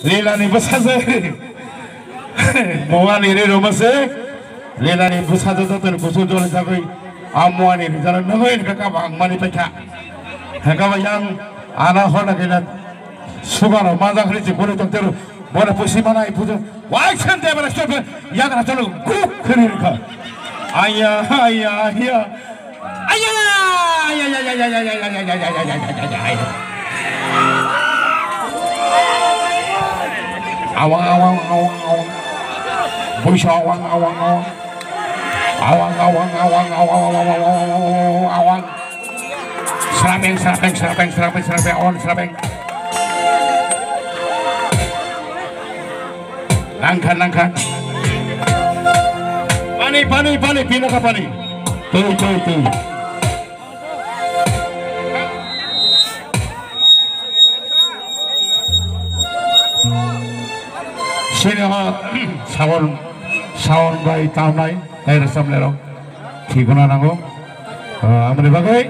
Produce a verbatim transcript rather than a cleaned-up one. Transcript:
Lilani bwsajwk. Muani ri rwma se. Lilani bwsajwk jotoni kusu joli jagwi. A muani rijalo nangwi ni kaka bang mani paikha. Heka ba yang ana hona kena. Sugaro maja khri ji kuri tong teru. Bona pusi mana ipujo. Wai sen de bara stop. Yang ra chalo guk khri kha. Aya aya aya. Aya! Aya, aya, aya, aya. Awang, awang, awang, awang. Buisa awang, awang, awang. Awang, awang, awang, awang, awang, awang, awang, awang. Srabeng, srabeng, srabeng, srabeng, srabeng, on srabeng. Nangkha, nangkha. Pani, pani, pani, pino ka pani. Tui, tui, tui. Sini ho, sawan, sawan bai tamnai, tai rasam lerok. Thikona nango. Ah, amoni bagwi.